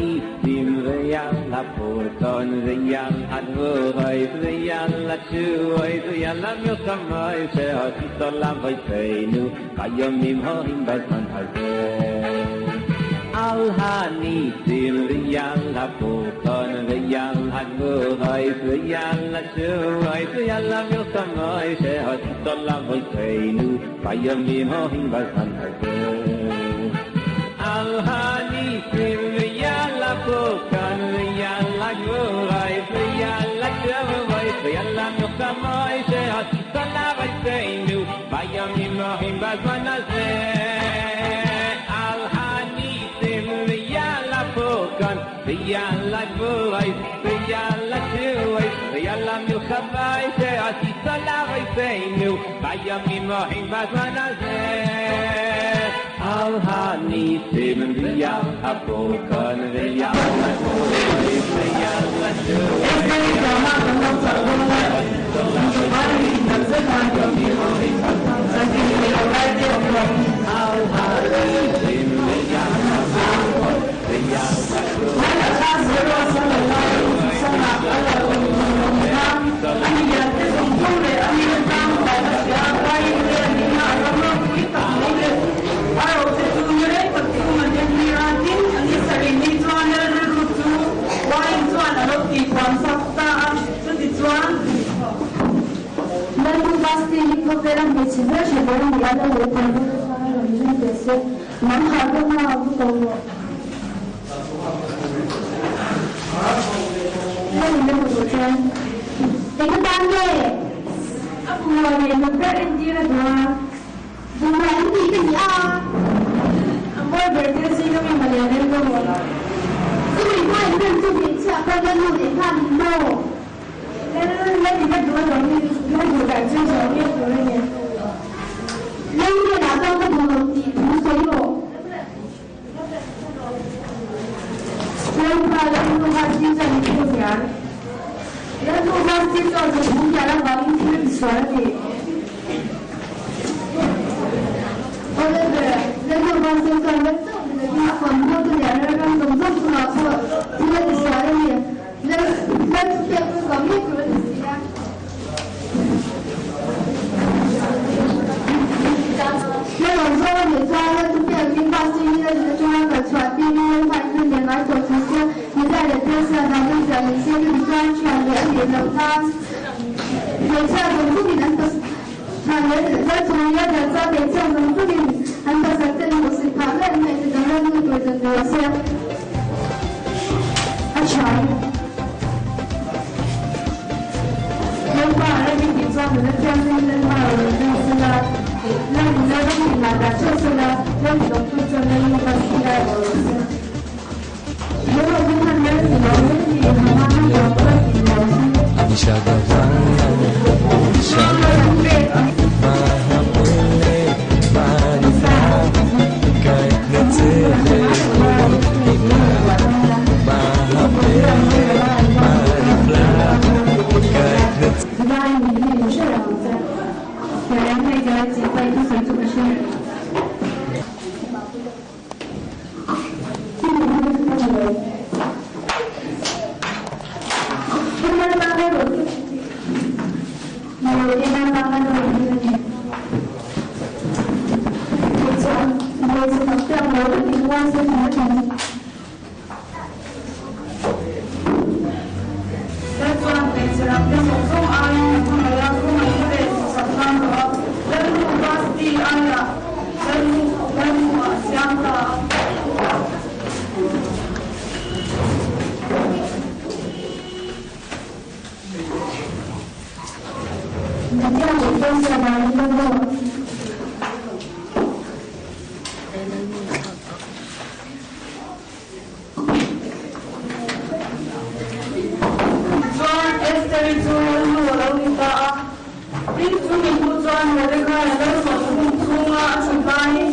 הניסים ועל הפורקן ועל הגבורות ועל התשועות ועל המלחמות שעשית לאבותינו בימים ההם בזמן הזה. על הניסים ועל הפורקן ועל הגבורות ועל התשועות ועל המלחמות שעשית לאבותינו בימים ההם בזמן הזה. על הניסים ועל הפורקן ועל הגבורות ועל התשועות ועל המלחמות שעשית לאבותינו בימים ההם בזמן הזה. על הניסים ועל הפורקן ועל הגבורות ועל התשועות ועל המלחמות שעשית לאבותינו בימים ההם בזמן הזה. על הניסים ועל הפורקן ועל הגבורות ועל התשועות על הניסים ועל הפורקן ועל